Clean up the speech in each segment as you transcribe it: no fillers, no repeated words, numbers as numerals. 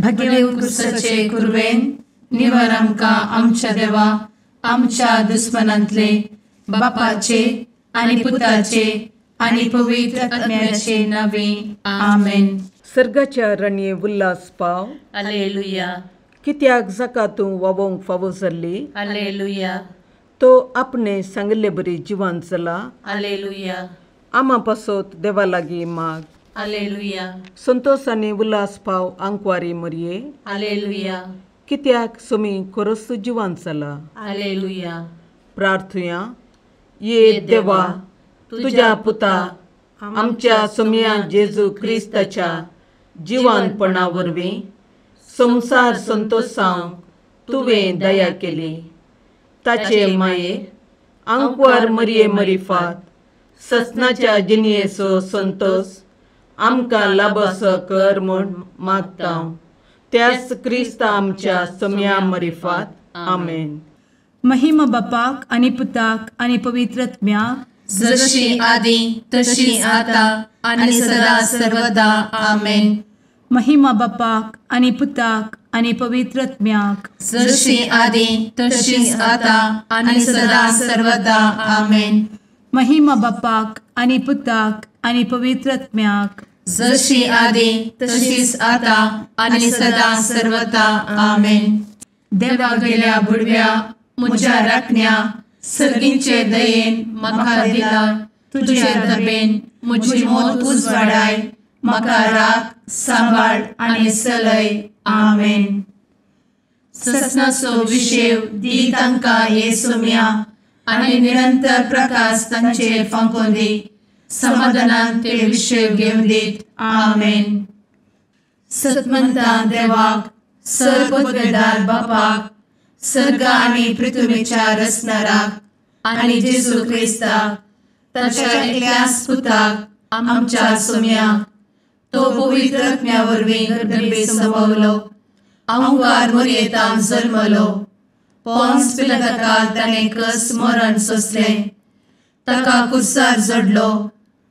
भगेवन क्रिस्ताचे कुरवेन निवार आमकां आमच्या देवा आमच्या दुस्मनांतले बापाचे आनी पुताचे आनी पवित्र आत्म्याचे नावे आमेन. सर्गाच्या रणये उल्हास पाव. हालेलुया. कित्याक जाका तूं वावोंक फावो जाल्ली. हालेलुया. तो आपणे सांगिल्ले बरी जिवान चला. हालेलुया. आमा पासत देवा लागीं माग. हालेलुया. संतोष आनी उल्हास पाव आंकवारी मरये. हालेलुया. कित्याक सुमी खरोच जिवान चला. हालेलुया. प्रार्थुया. ये देवा तुज्या पुता आमच्या सोमया जेजू क्रिस्ताच्या जिवानपणा वरवीं संवसार संतोषांक तुवें दया केली. ताचे माये आंकवार मरये मरिफात ससनाच्या जिणयेचो संतोष आमकां लाभसो कर म्हूण मागता त्याच क्रिस्ता आमच्या सोमया मरिफात. आमेन. महिमा बापाक आनी पुताक आनी पवित्र आत्म्याक, जशी आदी तशी आता आनी सदा सर्वदा. आमेन. महिमा बापाक आनी पुताक आनी पवित्र आत्म्याक, जशी आदी तशी आता आनी सदा सर्वदा. आमेन. महिमा बापाक आनी पुताक आनी पवित्र आत्म्याक, जशी आदी तशीच आता आनी सदा सर्वदा. आमेन. देवा गेल्या बुडव्या म्हज्या राखण्या सर्गींचे दयेन म्हाका दिला तुजे दबेन म्हजी मोत उजवाडाय म्हाका राख सांबाळ आनी चलय. आमेन. ससनाचो विशेव दी तांकां हे सोम्या आनी निरंतर प्रकाश तांचेर फांकोवन दी. समाधानान ते विशेव घेवन दीत. आमेन. सतमंता देवाक सर्वपदवेदार बापाक सर्ग आनी पृथ्वीच्या रचणाराक आनी जेजू क्रिस्ताक ताच्या एकल्याच पुताक आमच्या सोम्याक तो पवित्र आत्म्या वरवीं गर्भे संभवलो आंकार मोरयेतान जल्मलो पोन्स पिलाताकाल ताणें कस मरण सोंसलें ताका कुर्सार जडलो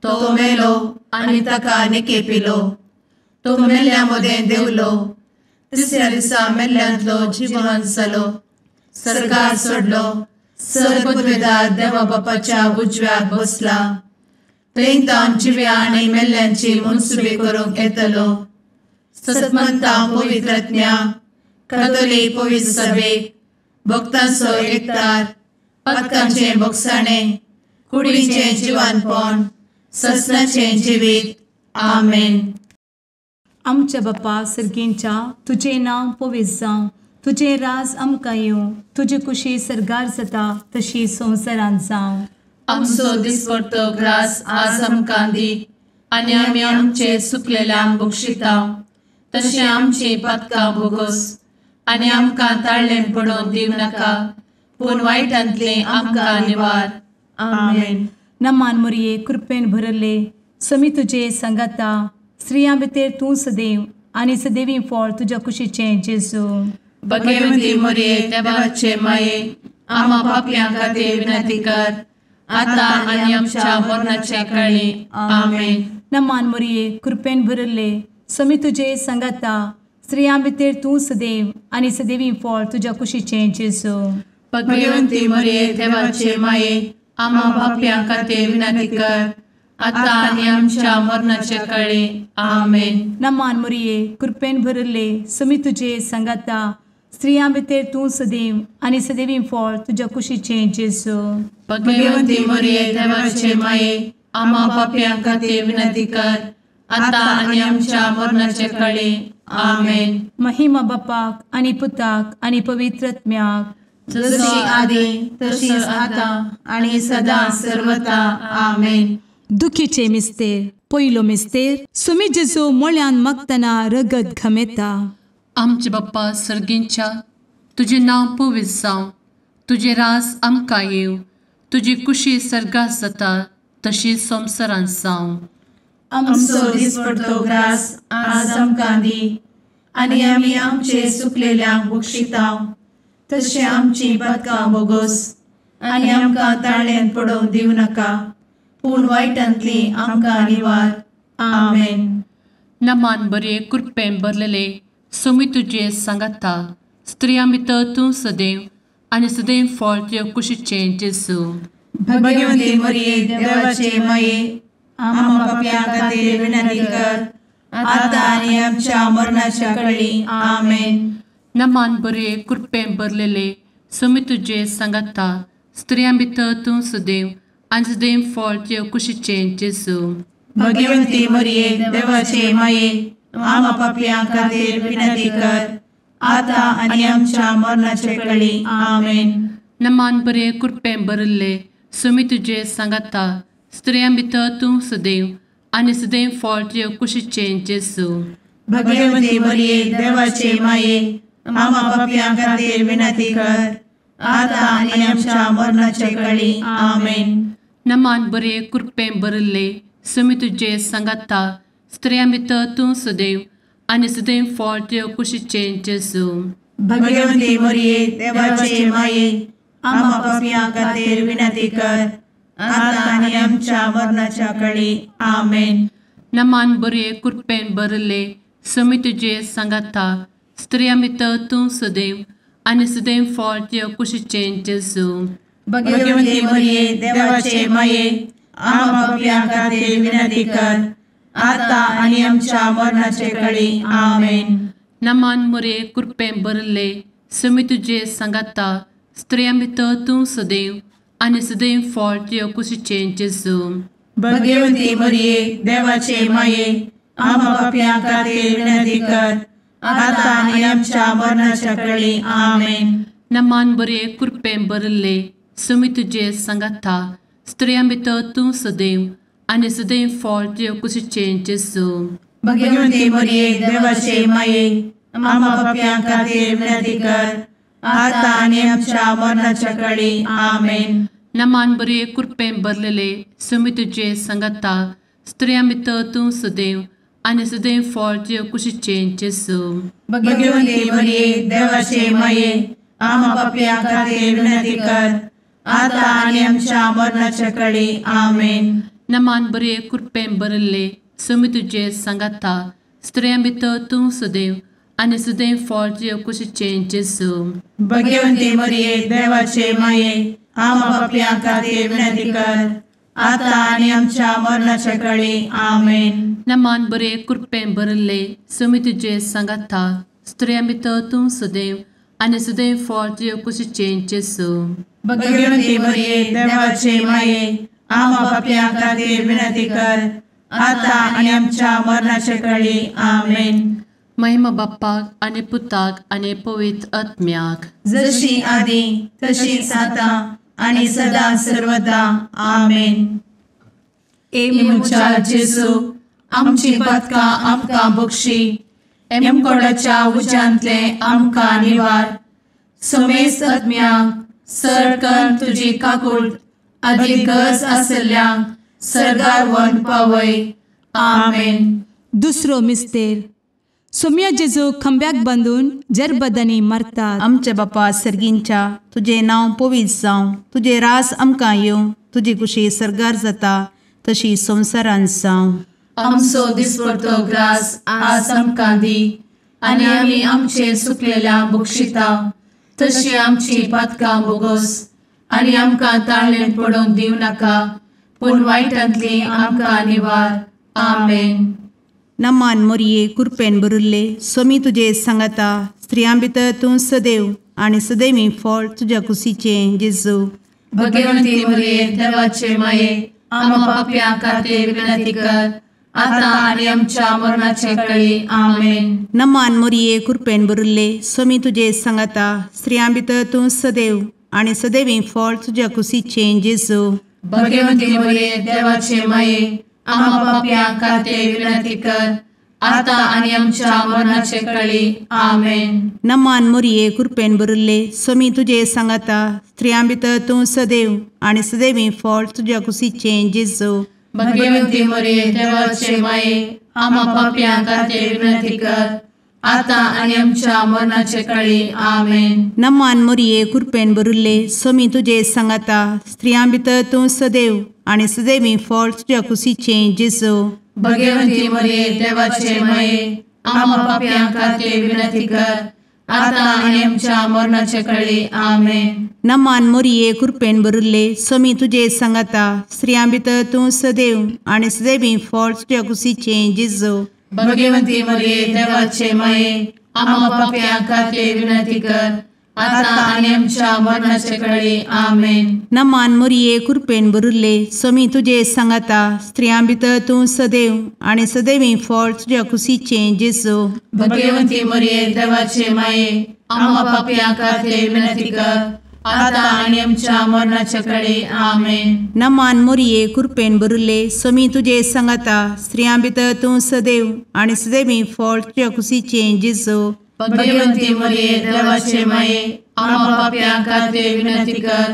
तो मेलो आनी ताका निकेपिलो तो मेल्ल्या मदें देंवलो तिसऱ्या दिसा मेल्ल्यांतलो जिवन जालो सर्गार सोडलो सर्वपदवेदार देवा बापाच्या उजव्याक बसला थंय तावन जिव्या आनी मेल्ल्यांची मनसुबी करूंक येतलो. सतमंता पवित्र आत्म्या कातोलीक पवित्र सभेक भक्तांचो एकतार पातकांचें भोगसाणें कुडीचें जिवानपण ससनाचें जिवीत. आमेन. आमच्या बापा सर्गींच्या तुजें नांव पवित्र जावं, तुजें राज आमकां येवं, तुजी कुशी सर्गार जाता तशी संवसारांत जावं. आमचो दिसपडतो ग्रास आज आमकां दी आनी आमी आमचे सुकलेल्यांक बक्षिता तशें आमची पातकां भोगोस आनी आमकां ताळ्ळें पडोवन दिवं नाका पूण वायटांतलें आमकां निवार. आमेन. नमान मोरये कृपेन भरले समी तुजे सांगाता स्त्रियां भितर तूं सदैव आनी सदैवी फळ तुज्या कुशीचें जेजू. भगवंती मोरये देवाचे माये आमा पापयां खातीर विनंती कर आता आनी आमच्या मरणाच्या काळी. आमेन. नमान मोरये कृपेन भरले समी तुजे सांगाता स्त्रियां भितर तूं सदैव आनी सदैवी फळ तुज्या कुशीचें जेजू. भगवंती मोरये देवाचे माये आमा पापयां खातीर विनंती कर आता आनी आमच्या मरणाच्या काळी. आमेन. नमान मोरये कृपेन भरले समी तुजे सांगाता स्त्रियां भितर तूं सदैव आनी सदैवी फळ तुज्या कुशीचें जेजू. भगवंती मोरये देवाचे माये आमा पापयां खातीर विनंती कर आता आनी आमच्या मरणाच्या काळी. आमेन. महिमा बापाक आनी पुताक आनी पवित्र आत्म्याक, जशी आदी तशीच आता आनी सदा सर्वता. आमेन. दुखीचे मिस्तेर पयलो मिस्तेर सुमी जेजू मोळ्यान मागतना रगत घमेता. आमचे बाप्पा सर्गींच्या तुजें नांव पवित्र जावं, तुजें राज आमकां येवं, तुजी कुशी सर्गात जाता तशी संवसारांत जावं. आमचो दिसपडतो ग्रास आज आमकां दी आनी आमी आमचे सुकलेल्यांक बक्षिता तशें आमची पातकां भोगोस आनी आमकां ताळ्ळेंत पडोवंक दिवं नाका पूण वायटांतली आमकां निवार. आमेन. नमान बरे कृपेन भरलेले सोमी तुजे सांगाता, स्त्रियां भितर तूं सदैव आनी सदैव फळ तुज्या कुशीचें जेजू। भगवती मरिये देवाचे माये, आम्हा पाप्यां खातीर विनंती कर, आता आनी आमच्या मरणाच्या कळी। आमेन। नमान बरे कृपेन भरलेले, सोमी तुजे सांगाता, स्त्रियां भितर तूं सदैव आनी सदैव फळ तुज्या कुशीचें जेजू। भगवती मरिये देवाचे माये, आम्हा पाप्यां खातीर विनंती कर, आता आनी आमच्या मरणाच्या कळी। आमेन। नमान बरे कृपेन भरलेले, सोमी तुजे सांगाता, स्त्रियां भितर तूं सदैव आनी सदैव फळ तुज्या कुशीचें जेजू। भगवती मरिये देवाचे माये, आम्हा पाप्यां खातीर विनंती कर, आता आनी आमच्या मरणाच्या कळी। आमेन। नमान बरे कृपेन भरलेले, सोमी तुजे सांगाता, स्त्रियां भितर तूं सदैव आनी सदैव फळ तुज्या कुशीचें जेजू। भगवती मरिये देवाचे माये, आम्हा पाप्यां खातीर विनंती कर, आता आनी आमच्या मरणाच्या कळी। आमेन। नमान बरे कृपेन भरलेले, सोमी तुजे सांगाता, स्त्रियां भितर तूं सदैव आनी सदैव फळ तुज्या कुशीचें जेजू। भगवती मरिये देवाचे माये, आम्हा पाप्यां खातीर विनंती कर, आता आनी आमच्या मरणाचे कळी। आमेन। नमान मरिये कृपेन भरलेले, सोमी तुजे सांगाता, स्त्रियां भितर तूं सदैव आनी सदैव फळ तुज्या कुशीचें जेजू। भगवती मरिये देवाचे माये, आम्हा पाप्यां खातीर विनंती कर, आता आनी आमच्या मरणाच्या कळी। आमेन। नमान बरे कृपेन भरलेले, सोमी तुजे सांगाता, स्त्रियां भितर तूं सदैव आनी सदैव फळ तुज्या कुशीचें जेजू। भगवती मरिये देवाचे माये, आम्हा पाप्यां खातीर विनंती कर, आता आनी आमच्या मरणाच्या कळी। आमेन। नमान बरे कृपेन भरलेले, सोमी तुजे सांगाता, स्त्रियां भितर तूं सदैव आनी सदैव फळ तुज्या कुशीचें जेजू। भगवती मरिये देवाचे माये, आम्हा पाप्यां खातीर विनंती कर, आता आनी आमच्या मरणाच्या कळी। आमेन। नमान बरे कृपेन भरलेले, सोमी तुजे सांगाता, स्त्रियां भितर तूं सदैव आनी सदैव फळ तुज्या कुशीचें जेजू। भगवती मरिये देवाचे माये, आम्हा पाप्यां खातीर विनंती कर, आता आनी आमच्या मरणाच्या कळी। आमेन। नमान बरे कृपेन भरलेले, सोमी तुजे सांगाता, स्त्रियां भितर तूं सदैव आनी सदैव फळ तुज्या कुशीचें जेजू। भगवती मरिये देवाचे माये, आम्हा पाप्यां खातीर विनंती कर, आता आनी आमच्या मरणाच्या कळी। आमेन। महिमा बाप्पाक आनी पुताक आनी पवित्र आत्म्याक, जशी आदी तशीच आता आनी सदा सर्वदा। आमेन। ए म्हज्या जेजू, आमची पातकां आमकां बक्षी, एमकोडाच्या उज्यांतले आमकां निवार, समेस्त आत्म्यांक सरकन तुजी काकूट आदी गरज आशिल्ल्यांक सर्गार व्हरून पावय। आमेन। दुसरो मिस्तेर। सोम्या जेजू खंब्याक बांदून जरबदांनी मारतात। आमच्या बापा सर्गींच्या, तुजें नांव पवित्र जावं, तुजें रास आमकां येवं, तुजी कुशी सर्गार जाता तशी संवसारांत जावं। आमचो दिसपडतो ग्रास आज आमकां दी, आनी आमी आमचे सुकलेल्या बक्षिता तशी आमची पातकां बोगोस, आनी आमकां ताळेन पडोवंक दिवं नाका, पूण वायटांतली आमकां निवार। आमेन। नमान मोरये कृपेन भरिल्ले, सोमी तुजे सांगाता, स्त्रियां भितर तूं सदैव आनी सदैवी फळ तुज्या कुशीचें जेजू। भगवंती मोरये देवाचे माये, आम्हा पाप्यां खातीर विनंती कर, आता आनी आमच्या मरणाचे कळी। आमेन। नमान मोरये कृपेन भरिल्ले, सोमी तुजे सांगाता, स्त्रियां भितर तूं सदैव आनी सदैवी फळ तुज्या कुशीचें जेजू। भगवंती मोरये देवाचे माये, आम्हा पाप्यां खातीर विनंती कर, आता आनी आमच्या मरणाचे कळी। आमेन। नमान मोरये कृपेन भरिल्ले, सोमी तुजे सांगाता, स्त्रियां भितर तूं सदैव आनी सदैवी फळ तुज्या कुशीचें जेजू। भगवंती मोरये देवाचे माये, आम्हा पाप्यां खातीर विनंती कर, आता आनी आमच्या मरणाचे कळी। आमेन। नमान मोरये कृपेन भरिल्ले, सोमी तुजे सांगाता, स्त्रियां भितर तूं सदैव आनी सदैवी फळ तुज्या कुशीचें जेजू। भगवंती मोरये देवाचे माये, आमा पापयां खातीर विनंती कर आतां आनी आमच्या मरणाचे कळी. आमेन. नमान मोरये कृपेन भरिल्ले स्वामी तुजे सांगाता, स्त्रियां भितर तूं सदैव आनी सदैवी फळ तुज्या कुशीचें जेजू. भगवंती मरिये देवाचे माये आमा पापयां खातीर विनंती कर आतां आनी आमच्या मरणाचे कळी. आमेन. नमान मोरये कृपेन भरिल्ले स्वामी तुजे सांगाता, स्त्रियां भितर तूं सदैव आनी सदैवी फळ तुज्या कुशीचें जेजू. भगवंती मरिये देवाचे माये आमा पापयां खातीर विनंती कर आतां आनी आमच्या मरणाचे कळी. आमेन. नमान मोरये कृपेन भरिल्ले स्वामी तुजे सांगाता, स्त्रियां भितर तूं सदैव आनी सदैवी फळ तुज्या कुशीचें जेजू. भगवंती मरिये देवाचे माये आमा पापयां खातीर विनंती कर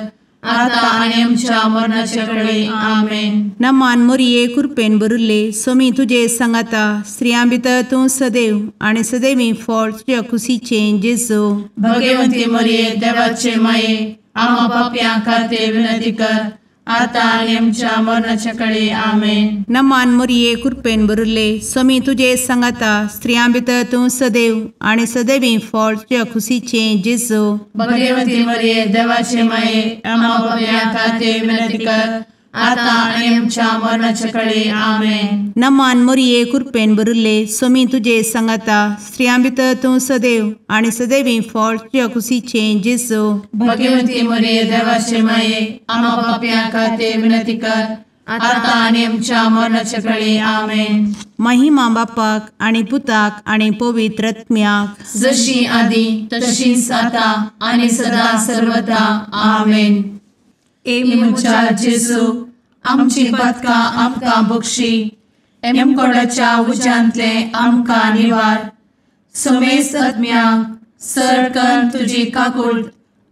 आतां आनी आमच्या मरणाचे कळी. आमेन. नमान मोरये कृपेन भरिल्ले स्वामी तुजे सांगाता, स्त्रियां भितर तूं सदैव आनी सदैवी फळ तुज्या कुशीचें जेजू. भगवंती मरिये देवाचे माये आमा पापयां खातीर विनंती कर आतां आनी आमच्या मरणाचे कळी. आमेन. नमान मोरये कृपेन भरिल्ले स्वामी तुजे सांगाता, स्त्रियां भितर तूं सदैव आनी सदैवी फळ तुज्या कुशीचें जेजू. भगवंती मरिये देवाचे माये आमा पापयां खातीर विनंती कर आतां आनी आमच्या मरणाचे कळी. आमेन. नमान मोरये कृपेन भरिल्ले स्वामी तुजे सांगाता, स्त्रियां भितर तूं सदैव आनी सदैवी फळ तुज्या कुशीचें जेजू. भगवंती मरिये देवाचे माये आमा पापयां खातीर विनंती कर आतां आनी आमच्या मरणाचे कळी. आमेन. महिमा बापाक आनी पुताक आनी पवित्र आत्म्याक, जशी आदी तशीच आतां आनी सदा सर्वदा. आमेन. ए म्हज्या जेजू आमची पातकां आमकां बक्षी, एमकोडाच्या उज्यांतले आमकां निवार, समेस्त आत्म्यांक सरकन तुजी काकूट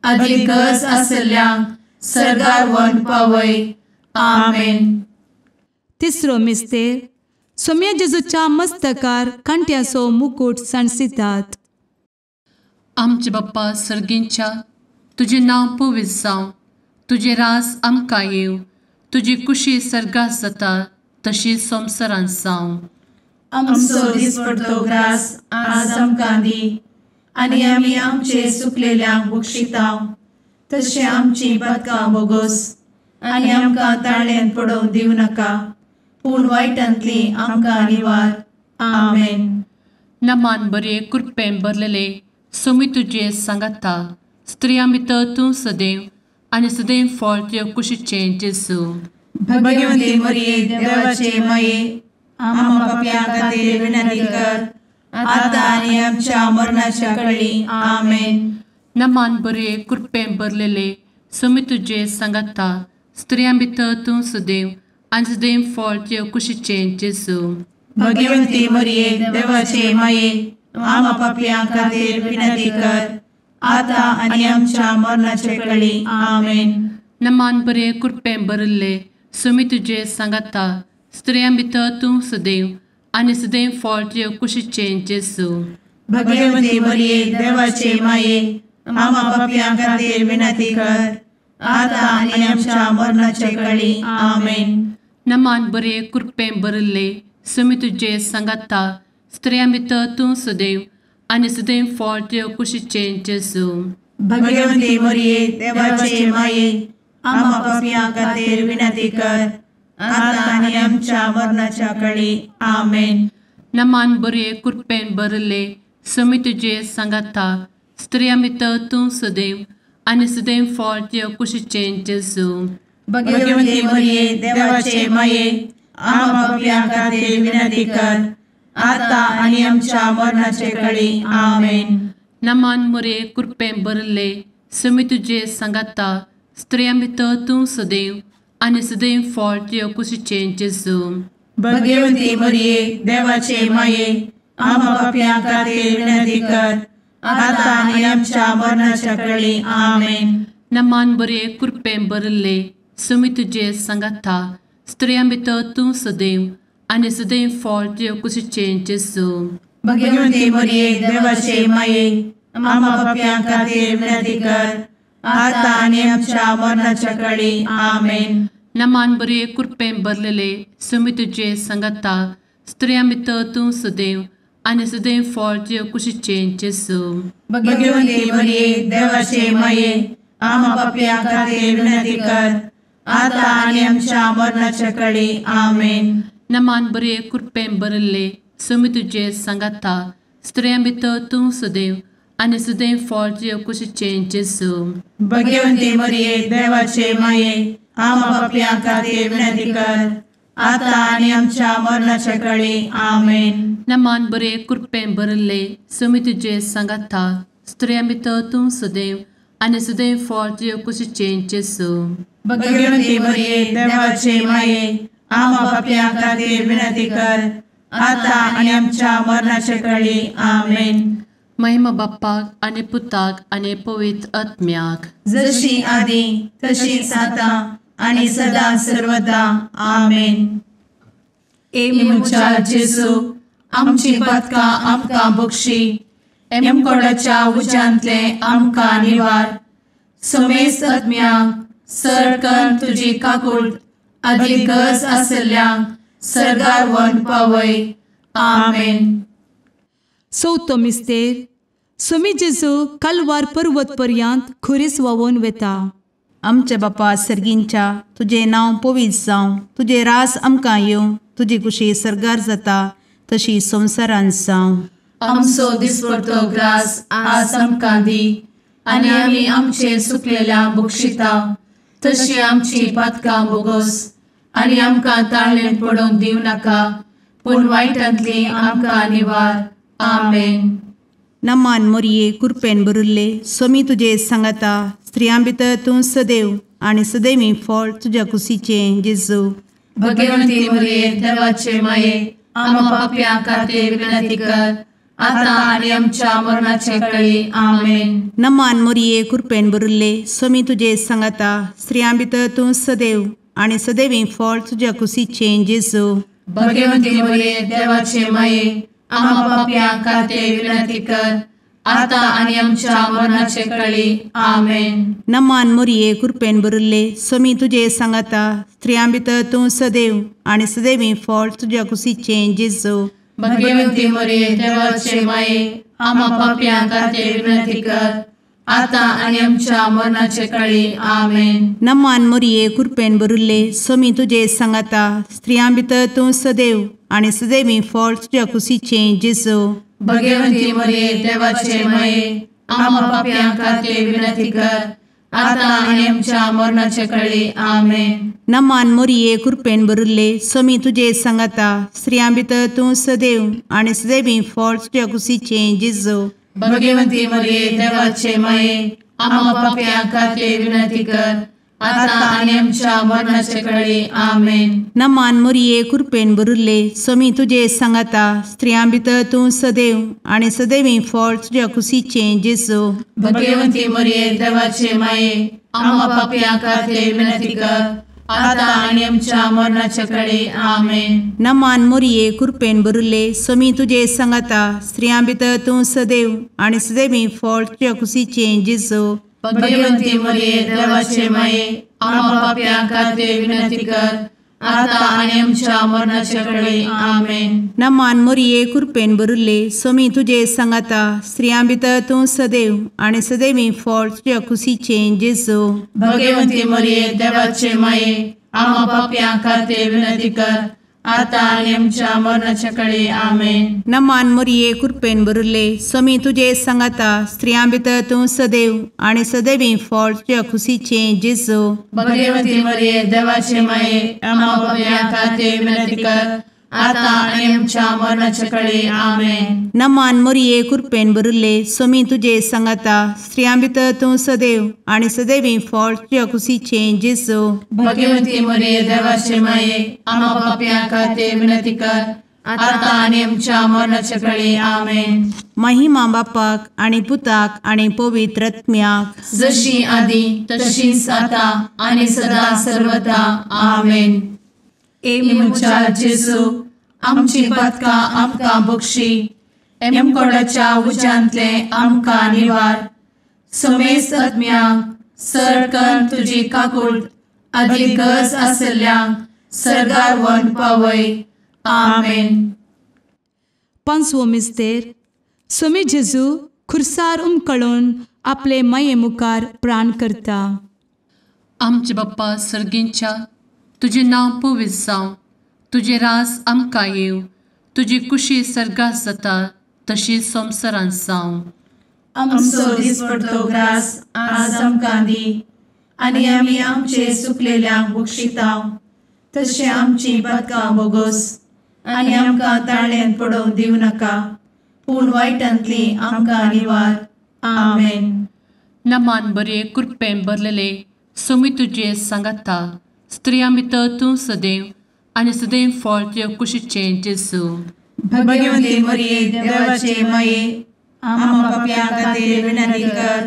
आदी गरज आसल्ल्यांक सर्गार व्हरून पावय. आमेन. तिसरो मिस्तेर सोम्या जेजूच्या मस्तकार कांट्याचो मुकूट सांडसितात. आमचे बाप्पा सर्गींच्या, तुजें नांव पवित्र जावं, तुजें राज आमकां येवं, तुजी कुशी सर्गात जाता तशी संवसारांत जावं. आमचो दिसपडतो ग्रास आज आमकां दी आनी आमी आमचे सुकलेल्यांक बक्षिता तशें आमची पातकां बोगोस आनी आमकां ताळ्यान पडोवंक दिवं नाका, पूण वायटांतली आमकां निवार. आमेन. नमान बरे कृपेन भरलेले स्वामी तुजे सांगाता, स्त्रियां भितर तूं सदैव आनी सदैव फळ तुज्या कुशीचें जेजू. भगवंती मरिये देवाचे माये आमा पापयां खातीर विनंती कर आतां आनी आमच्या मरणाच्या कळी. आमेन. नमान बरे कृपेन भरलेले स्वामी तुजे सांगाता, स्त्रियां भितर तूं सदैव आनी सदैव फळ तुज्या कुशीचें जेजू. भगवंती मरिये देवाचे माये आमा पापयां खातीर विनंती कर आतां आनी आमच्या मरणाचे कळी. आमेन. नमान बरे कृपेन भरिल्ले स्वामी तुजे सांगाता, स्त्रियां भितर तूं सदैव आनी सदैव फळ तुज्या कुशीचें जेजू. भगवंती मरिये देवाचे माये आमा पापयां खातीर विनंती कर आतां आनी आमच्या मरणाचे कळी. आमेन. नमान बरे कृपेन भरिल्ले स्वामी तुजे सांगाता, स्त्रियां भितर तूं सदैव आनी सदैव फळ तुज्या कुशीचें जेजू. भगवंती मरिये देवाचे माये आमा पापयां खातीर विनंती कर आतां आनी आमच्या मरणाच्या कळी. आमेन. नमान बरे कृपेन भरिल्ले स्वामी तुजे सांगाता, स्त्रियां भितर तूं सदैव आनी सदैव फळ तुज्या कुशीचें जेजू. भगवंती मरिये देवाचे माये आमा पापयां खातीर विनंती कर आतां आनी आमच्या मरणाचे कळी. आमेन. नमान मोरे कृपेन भरिल्ले स्वामी तुजे सांगाता, स्त्रियां भितर तूं सदैव आनी सदैव फळ तुज्या कुशीचें जेजू. भगवंती मरिये देवाचे माये आमा पापयां खातीर विनंती कर आतां आनी आमच्या मरणाच्या कळी. आमेन. नमान बरे कृपेन भरिल्ले स्वामी तुजे सांगाता, स्त्रियां भितर तूं सदैव आनी सदैव फळ तुज्या कुशीचें जेजू. भगवंती मरिये देवाचे माये आमा पापयां खातीर विनंती कर आतां आनी आमच्या मरणाच्या कळी. आमेन. नमान बरे कृपेन भरलेले स्वामी तुजे सांगाता, स्त्रियां भितर तूं सदैव आनी सदैव फळ तुज्या कुशीचें जेजू. भगवंती मरिये देवाचे माये, आमा पापयां खातीर विनंती कर, आतां आनी आमच्या मरणाच्या कळी. आमेन. नमान बरे कृपेन भरिल्ले, स्वामी तुजे सांगाता, स्त्रियां भितर तूं सदैव आनी सदैव फळ तुज्या कुशीचें जेजू. भगवंती मरिये देवाचे माये, आमा पापयां खातीर विनंती कर, आतां आनी आमच्या मरणाच्या कळी. आमेन. नमान बरे कृपेन भरिल्ले, स्वामी तुजे सांगाता, स्त्रियां भितर तूं सदैव आनी सदैव फळ तुज्या कुशीचें जेजू. भगवंती मरिये देवाचे माये, आमा पापयां खातीर विनंती कर, आतां आनी आमच्या मरणाच्या कळी. आमेन. महिमा बाप्पाक आनी पुताक आनी पवित्र आत्म्याक, जशी आदी तशीच आतां आनी सदा सर्वदा. आमेन. ए म्हज्या जेजू, आमची पातकां आमकां बक्षी, एमकोडाच्या उज्यांतले आमकां निवार, समेस्त आत्म्यांक सरकन तुजी काकूट आदी गरज आसल्ल्यांक सर्गार व्हरून पावय. आमेन. चवथो मिस्तेर. स्वामी जेजू कालवार पर्वत पर्यंत खुरीस व्हांवून वेता. आमच्या बापा सर्गींच्या, तुजें नांव पवित्र जावं, तुजें रास आमकां येवं, तुजी कुशी सर्गार जाता तशी संवसारांत जावं. आमचो दिसपडतो ग्रास आज आमकां दी, आनी आमी आमचे सुकलेल्या बक्षिता तशी आमची पातकां बोगोस, आनी आमकां ताळेन पडोवंक दिवं नाका, पूण वायटांतली आमकां निवार. आमेन. नमान मोरये कृपेन भरिल्ले, स्वामी तुजे सांगाता, स्त्रियां भितर तूं सदैव आनी सदैवी फळ तुज्या कुशीचें जेजू. भगवंती मरिये देवाचे माये, आमा पापयां खातीर विनंती कर, आतां आनी आमच्या मरणाच्या कळी. आमेन. नमान मोरये कृपेन भरिल्ले, स्वामी तुजे सांगाता, स्त्रियां भितर तूं सदैव आनी सदैवी फळ तुज्या कुशीचें जेजू. भगवंती मरिये देवाचे माये, आमा पापयां खातीर विनंती कर, आतां आनी आमच्या मरणाचे कळी. आमेन. नमान मोरये कृपेन भरिल्ले, स्वामी तुजे सांगाता, स्त्रियां भितर तूं सदैव आनी सदैवी फळ तुज्या कुशीचें जेजू. भगवंती मरिये देवाचे माये, आमा पापयां खातीर विनंती कर, आतां आनी आमच्या मरणाचे कळी. आमेन. नमान मोरये कृपेन भरिल्ले, स्वामी तुजे सांगाता, स्त्रियां भितर तूं सदैव आनी सदैवी फळ तुज्या कुशीचें जेजू. भगवंती मरिये देवाचे माये, आमा पापयां खातीर विनंती कर, आतां आनी आमच्या मरणाचे कळी. आमेन. नमान मोरये कृपेन भरिल्ले, स्वामी तुजे सांगाता, स्त्रियां भितर तूं सदैव आनी सदैवी फळ तुज्या कुशीचें जेजू. भगवंती मरिये देवाचे माये, आमा पापयां खातीर विनंती कर, आतां आनी आमच्या मरणाचे कळी. आमेन. नमान मोरये कृपेन भरिल्ले, स्वामी तुजे सांगाता, स्त्रियां भितर तूं सदैव आनी सदैवी फळ तुज्या कुशीचें जेजू. भगवंती मरिये देवाचे माये, आमा पापयां खातीर विनंती कर, आतां आनी आमच्या मरणाच्या कळी. आमेन. नमान मोरये कृपेन भरिल्ले, स्वामी तुजे सांगाता, स्त्रियां भितर तूं सदैव आनी सदैवी फळ तुज्या कुशीचें जेजू. भगवंती मरिये देवाचे माये, आमा पापयां खातीर विनंती कर, आतां आनी आमच्या मरणाच्या कळी. आमेन. नमान मोरये कृपेन भरिल्ले, स्वामी तुजे सांगाता, स्त्रियां भितर तूं सदैव आनी सदैवी फळ तुज्या कुशीचें जेजू. भगवंती मरिये देवाचे माये, आमा पापयां खातीर विनंती कर, आतां आनी आमच्या मरणाच्या कळी. आमेन. नमान मोरये कृपेन भरिल्ले, स्वामी तुजे सांगाता, स्त्रियां भितर तूं सदैव आनी सदैवी फळ तुज्या कुशीचें जेजू. भगवंती मरिये देवाचे माये, आमा पापयां खातीर विनंती कर, आतां आनी आमच्या मरणाच्या कळी. आमेन. नमान मोरये कृपेन भरिल्ले, स्वामी तुजे सांगाता, स्त्रियां भितर तूं सदैव आनी सदैवी फळ तुज्या कुशीचें जेजू. भगवंती मरिये देवाचे माये, आमा पापयां खातीर विनंती कर, आतां आनी आमच्या मरणाच्या कळी. आमेन. महिमा बापाक आनी पुताक आनी पवित्र आत्म्याक, जशी आदी तशीच आतां आनी सदा सर्वदा. आमेन. ए म्हज्या जेजू, आमची पातकां आमकां बक्षी, एमकोडाच्या उज्यांतले आमकां निवार, समेस्त आत्म्यांक सरकन तुजी काकूट आदी गरज आसल्ल्यांक सर्गार व्हरून पावय. आमेन. पांचवो मिस्तेर सोमी जेजू खुर्सार उमकळून आपले माये मुखार प्राण करता. आमचे बाप्पा सर्गींच्या, तुजें नांव पवित्र जावं, तुजें राज आमकां येवं, तुजी कुशी सर्गात जाता तशी संवसारांत जावं. आमचो दिसपडतो ग्रास आज आमकां दी आनी आमी आमचे सुकलेल्यांक बक्षिता तशें आमची पातकां बोगोस आनी आमकां ताळ्यांत पडोवंक दिवं नाका, पूण वायटांतली आमकां निवार. आमेन. नमान बरे कृपेन भरलेले सोमी तुजे सांगाता, स्त्रियां भितर तूं सदैव आनी सदैव फळ तुजे कुशीचें जेजू. भगवंती मरिये देवाचे माये, आम्हा पाप्यां खातीर विनंती कर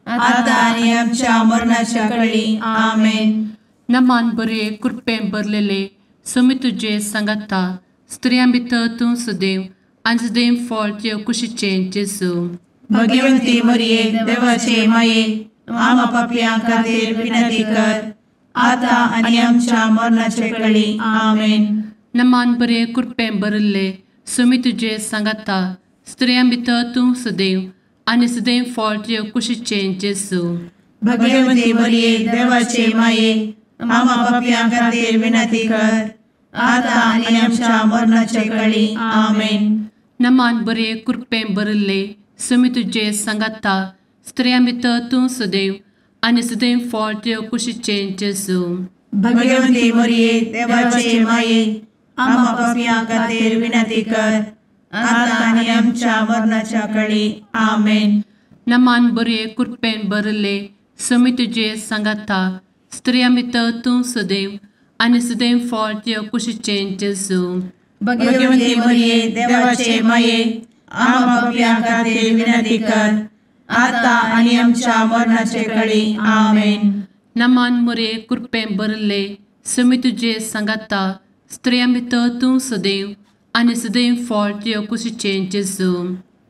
आतां आनी आमच्या मरणाच्या कळी. आमेन. नमान बरे कृपेन भरलेले सोमी तुजे सांगाता, स्त्रियां भितर तूं सदैव आनी सदैव फळ तुजे कुशीचें जेजू. भगवंती मरिये देवाचे माये, आम्हा पाप्यां खातीर विनंती कर आतां आनी आमच्या मरणाच्या कळी. आमेन. नमान बरे कृपेन भरिल्ले सोमी तुजे सांगाता, स्त्रियां भितर तूं सदैव आनी सदैव फळ तुजे कुशीचें जेजू. भगवंती मरिये देवाचे माये, आम्हा पाप्यां खातीर विनंती कर आतां आनी आमच्या मरणाच्या कळी. आमेन. नमान बरे कृपेन भरिल्ले सोमी तुजे सांगाता, स्त्रियां भितर तूं सदैव आनी सदैव फळ तुजे कुशीचें जेजू. भगवंती मरिये देवाचे माये, आम्हा पाप्यां खातीर विनंती कर आतां आनी आमच्या मरणाच्या कळी. आमेन. नमान बरे कृपेन भरिल्ले सोमी तुजे सांगाता, स्त्रियां भितर तूं सदैव आनी सदैव फळ तुजे कुशीचें जेजू. भगवंती मरिये देवाचे माये, आम्हा पाप्यां खातीर विनंती कर आतां आनी आमच्या मरणाचे कळी. आमेन. नमान मरिये कृपेन भरिल्ले सोमी तुजे सांगाता, स्त्रियां भितर तूं सदैव आनी सदैव फळ तुजे कुशीचें जेजू.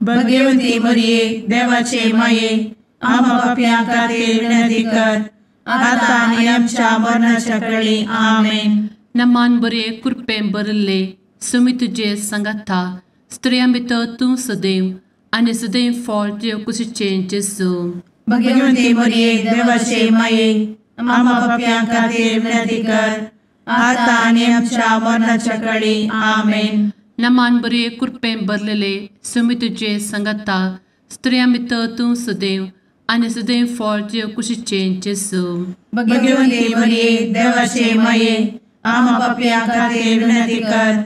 भगवंती मरिये देवाचे माये, आम्हा पाप्यां खातीर विनंती कर आतां आनी आमच्या मरणाच्या कळी. आमेन. नमान बरे कृपेन भरिल्ले सोमी तुजे सांगाता, स्त्रियां भितर तूं सदैव आनी सदैव फळ तुजे कुशीचें जेजू. भगवंती मरिये देवाचे माये, आम्हा पाप्यां खातीर विनंती कर आतां आनी आमच्या मरणाच्या कळी. आमेन. नमान बरे कृपेन भरलेले सोमी तुजे सांगाता, स्त्रियां भितर तूं सदैव आनी सदैव फळ तुजे कुशीचें जेजू. भगवंती मरिये देवाचे माये, आम्हा पाप्यां खातीर विनंती कर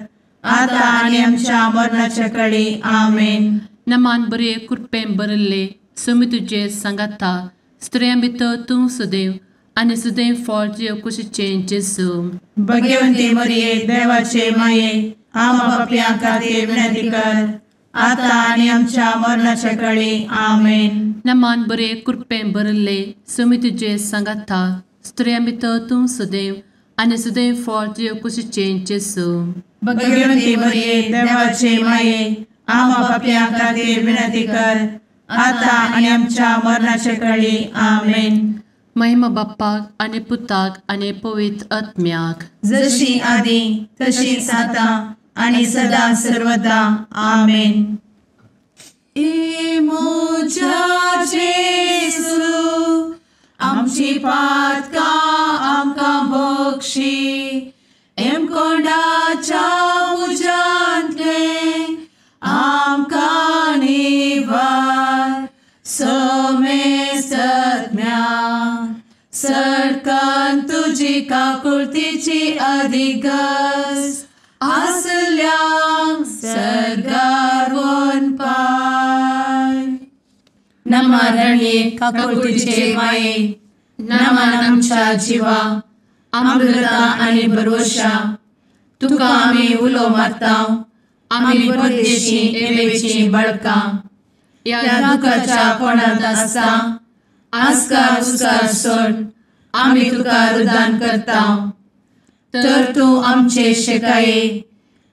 आतां आनी आमच्या मरणाच्या कळी. आमेन. नमान बरे कृपेन भरिल्ले सोमी तुजे सांगाता, स्त्रियां भितर तूं सदैव आनी सदैव फळ तुजे कुशीचें जेजू. भगवंती मरिये देवाचे माये, आम्हा पाप्यां खातीर विनंती कर आतां आनी आमच्या मरणाच्या कळी. आमेन. नमान बरे कृपेन भरिल्ले सोमी तुजे सांगाता, स्त्रियां भितर तूं सदैव आनी सदैव फळ तुजे कुशीचें जेजू. भगवंती मरिये देवाचे माये, आम्हा पाप्यां खातीर विनंती कर आतां आनी आमच्या मरणाच्या कळी. आमेन. महिमा बाप्पाक आनी पुताक आनी पवित्र आत्म्याक, जशी आदी तशीच आतां आनी सदा सर्वदा. आमेन. ए म्हज्या जेजू, आमची पातकां आमकां बक्षी, एमकोंडाच्या उज्यांतलें आमकां निवार. समेस्तज्ञा सरकान तुजी काकुळतीची अधिगस आसल्यांक सर्गार वनपाय. नमरणे काकुळतीचे माये, नमन आमच्या जिवा, अमृता आनी भरवशा, तुका आमी उलो मारता, आमी परदेशी एवेची बळकां, ह्या दुखाच्या कोणांत आसता आस्कार उस्कार सोड आमी तुका रुदान करता. तर तूं आमचे शेकाये,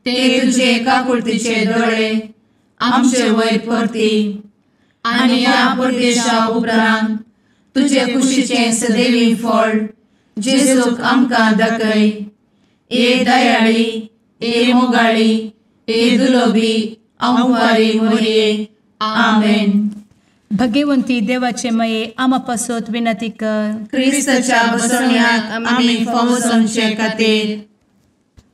ते तुजे काकुळतीचे दोळे आमचे वयर परती आनी ह्या परदेशा उपरांत तुजे कुशीचें सदैवी फळ जेजूक आमकां दाखय. ए दयाळी, ए मोगाळी, ए दुलोबी आंवकारी मोरये. आमेन. भगवंती देवाचे माये आमा पासत विनंती कर. क्रिस्ताच्या बसवण्याक आमी फावो जावचे खातीर.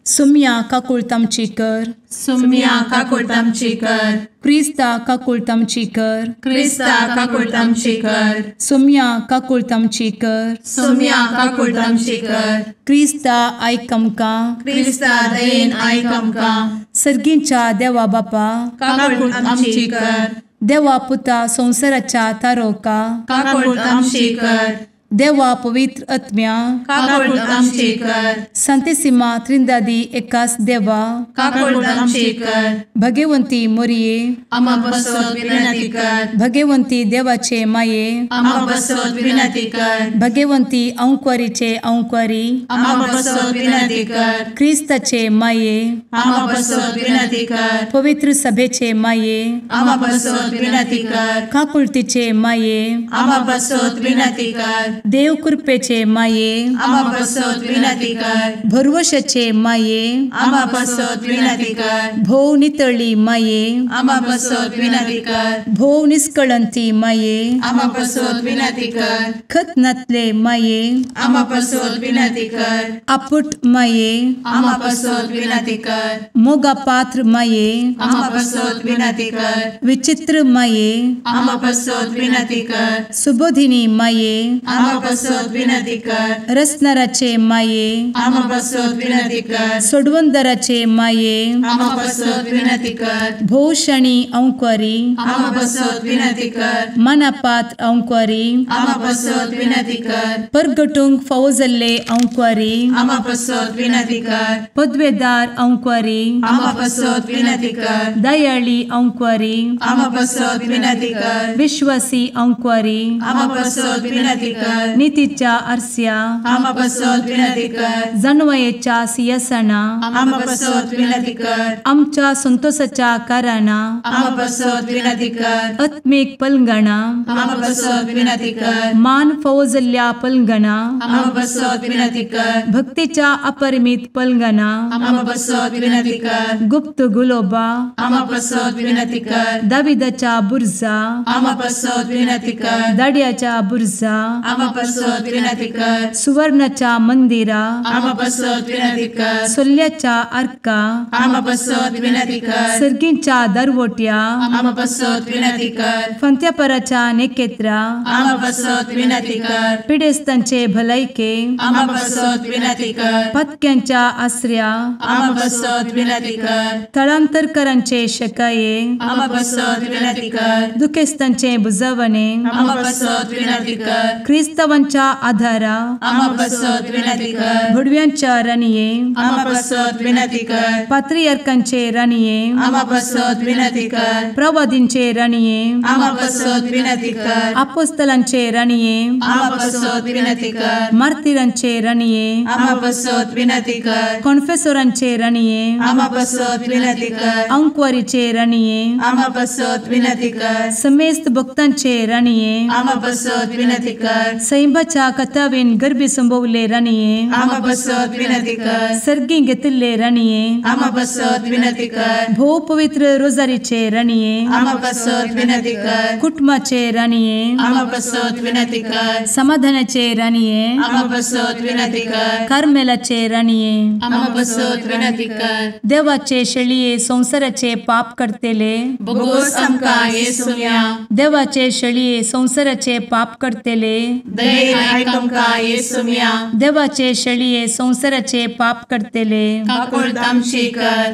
सुम्या काकुळट आमची कर. सुम्या काकुळट आमची कर. क्रिस्ता काकुळट आमची कर. क्रिस्ता काकुळट आमची कर. सुम्या काकुळट आमची कर. सुम्या काकुळट आमची कर. क्रिस्ता आयक आमकां. क्रिस्ता दयेन आयक आमकां. सर्गींच्या देवा बापा काकुळट आमची कर. देवा पुता संवसाराच्या तारोका काकुळट आमची कर. देवा पवित्र आत्म्या काकुळट आमची कर. सांतिसिमा त्रिंदादी एकास देवा काकुळट आमची कर. भगवंती मोरये आमा पासत विनंती कर. भगवंती देवाचे माये आमा पासत विनंती कर. भगवंती अंकुरीचे अंकुरी आमा पासत विनंती कर. क्रिस्ताचे माये आमा पासत विनंती कर. पवित्र सभेचे माये आमा पासत विनंती कर. काकुळतीचे माये आमा पासत विनंती कर. देव कृपेचे माये आमा पासत विनंती कर. भरवशाचे माये आमा पासत विनंती कर. भोव नितळी माये आमा पासत विनंती कर. भोव निष्कळंती माये आमा पासत विनंती कर. खत नातले माये आमा पासत विनंती कर. आपुट माये आमा पासत विनंती कर. मोगा पात्र माये आमा पासत विनंती कर. विचित्र माये आमा पासत विनंती कर. सुबोधिनी माये आमा पासत विनंती कर. रसनाराचे माये आमा पासत विनंती कर. सोडवंदराचे माये आमा पासत विनंती कर. भोवशणी अंकुरी आमा पासत विनंती कर. मनापात्र अंकुरी आमा पासत विनंती कर. परगटूंक फावो जाल्ले अंकुरी आमा पासत विनंती कर. पदवेदार अंकुरी आमा पासत विनंती कर. दयाळी अंकुरी आमा पासत विनंती कर. विश्वासी अंकुरी आमा पासत विनंती कर. नितीच्या आरस्या आमा पासत विनंती कर. जानवयेच्या सिंहासना आमा पासत विनंती कर. आमच्या संतोषाच्या कारणा आमा पासत विनंती कर. आत्मीक पलंगणा आमा पासत विनंती कर. मान फावो जाल्ल्या पलंगणा आमा पासत विनंती कर. भक्तीच्या अपरिमित पलंगणा आमा पासत विनंती कर. गुप्त गुलोबा आमा पासत विनंती कर. दाविदाच्या बुर्जा आमा पासत विनंती कर. दाड्याच्या बुर्जा आमा पासत विनंती कर. सुवर्णाच्या मंदिरा आमा पासत विनंती कर. सोल्ल्याच्या आर्का आमा पासत विनंती कर. सर्गींच्या दरवट्या आमा पासत विनंती कर. फंत्यापराच्या नेकेत्रा आमा पासत विनंती कर. पिडेस्तांचे भलायके आमा पासत विनंती कर. पत्क्यांच्या आसऱ्या आमा पासत विनंती कर. थळांतरकरांचे शकाये आमा पासत विनंती कर. दुखेस्तांचे बुजवणे आमा पासत विनंती कर. क्रिस्तावांच्या आधारा आमा पासत विनंती कर. भुडव्यांच्या राणये आमा पासत विनंती कर. पात्रियार्कांचे राणये आमा पासत विनंती कर. प्रवादींचे राणये आमा पासत विनंती कर. आपोस्तलांचे राणये आमा पासत विनंती कर. मार्तिरांचे राणये आमा पासत विनंती कर. कॉन्फेसोरांचे राणये आमा पासत विनंती कर. अंकुवारीचे राणये आमा पासत विनंती कर. समेस्त भक्तांचे राणये आमा पासत विनंती कर. सैंबाच्या कथावेन गर्भी संभवले राणये आमा पासत विनंती कर. सर्गी घेतिल्ले राणये आमा पासत विनंती कर. भोव पवित्र रोजारीचे राणये आमा पासत विनंती कर. कुटुंबाचे राणये आमा पासत विनंती कर. समाधानाचे राणये आमा पासत विनंती कर. कार्मेलाचे राणये आमा पासत विनंती कर. देवाचे शेळये संवसाराचे पाप करतेले बोगोस आमकां येसुम्या देवाचे शेळये संवसाराचे पाप करतेले दयेन आयक आमकां येसुम्या देवाचे शेळये संवसाराचे पाप करतेले काकुळट आमची कर.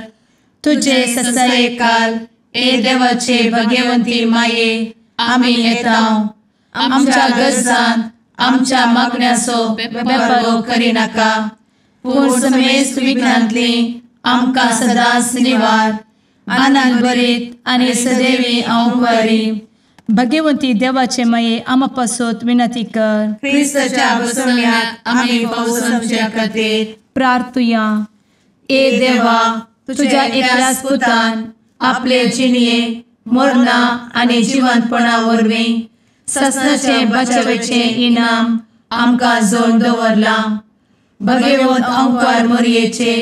तुझे ससायेकाल ए देवाचे भगवंती माये आमी येता आमच्या गरजान आमच्या मागण्याचो बेपारो करिनाका पूण समेस्त विघ्नांतली आमकां सदांच निवार आनंद भरीत आनी सदैवी अंकुरी. भगवंती देवाचे माये आमा पासत विनंती कर. क्रिस्ताच्या बसवण्याक आमी फावो जावचे खातीर प्रार्थुया. ए देवा तुझ्या एकल्याच पुतान आपले जिणये मरणा आनी जिवंतपणा वरवीं ससनाचें बचावेचें इनाम आमकां जोडून दवरलां. भगवंत अंकार मोरयेचे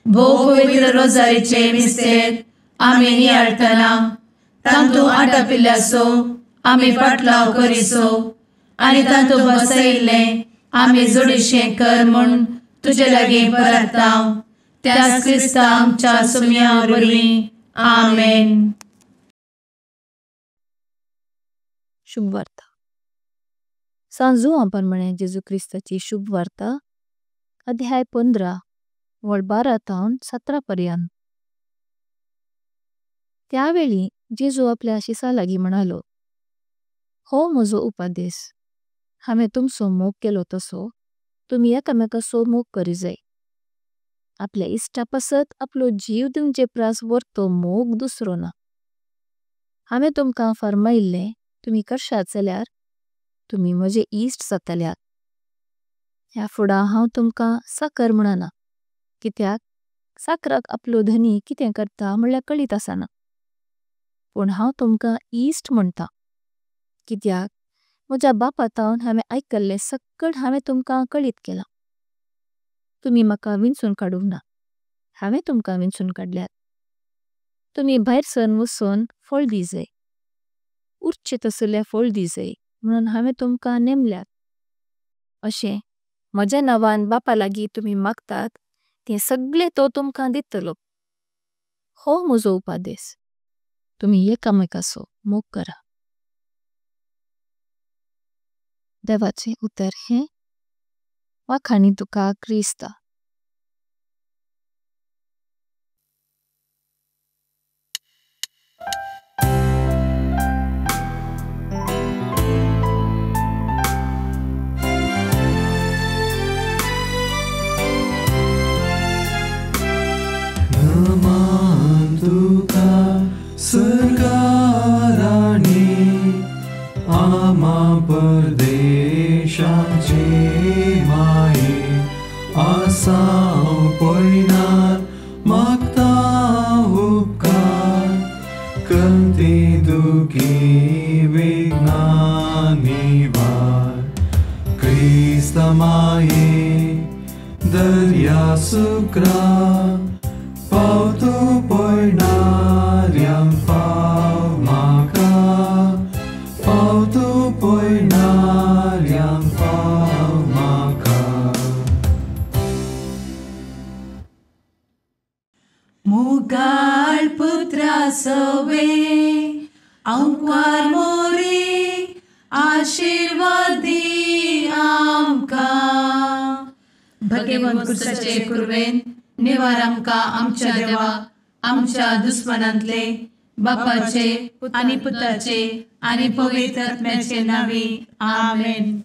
भोव पवित्र रोजारीचे मिस्तेर आमी नियाळटना तांतू आटापिल्ल्याचो आमी पाटलाव करिसो आनी तांतू बसयिल्लें आमी जोडीशें कर म्हूण तुजे लागीं परता त्याच क्रिस्ता आमच्या सुम्या वरवीं. आमेन. शुभवार्ता. सांत जुवां परमाणे जेजू क्रिस्ताची शुभवार्ता अध्याय 15 वळ 12 ताऊन 17 पर्यंत। त्या वेळी जेजू आपल्या शिसां लागी म्हणालो, हो म्हजो उपदेश, हमें तुमचो मोग केलो तसो तुमी एकामेकांचो मोग करीजाय। आपल्या इष्टापसत आपलो जीव दिवचे प्रास वर्तो मोग दुसरो ना। हमें तुमकां फर्माईले तुमी करशात जाल्यार तुमी म्हजे इष्ट जातल्यात। ह्या फुडा हांव तुमकां साकर म्हणना कित्याक साकराक आपलो धनी कितें करता म्होळ्यार कळीत असाना। पण हांव तुमकां इष्ट म्होंटा कित्याक म्हज्या बापा ताऊन हमें ऐकल्ले सक्कड हमें तुमकां कळीत केला। तुमी मका विंचून कडुंक ना हमें तुमकां विंचून कडल्यात। तुमी भायर सरन वसून फल दीजाय उर्चे तसले फल दीजाय म्होणों हमें तुमकां नेम्ल्यात। अशे म्हज्या नावान बापा लागी तुमी मागतात ते सगळे तो तुमकां दितलो। हो म्हजो उपदेश तुमी एकामेकांचो मोग करा। देवाचे उतर हे वाखाणि तुका क्रिस्ता। नमान तुका सरकाराणी आमा परदेशाचे माये आसाव पयनार मागता उपकार कंती दुखी विघ्ना निवार क्रिस्त माये दर्या सुक्रा पावतो पयणाऱ्यांक पाव म्हाका पावतो पयणाऱ्यांक पाव म्हाका। मोगाळ पुत्रा सवे आंकवार मोरे आशीर्वाद दी आमकां। भगवंत कुर्साचे कुर्वेन निवार आमकां आमच्या देवा आमच्या दुस्मनांतले बापाचे आनी पुताचे आनी पवित्र आत्म्याचे नांवी. आमेन.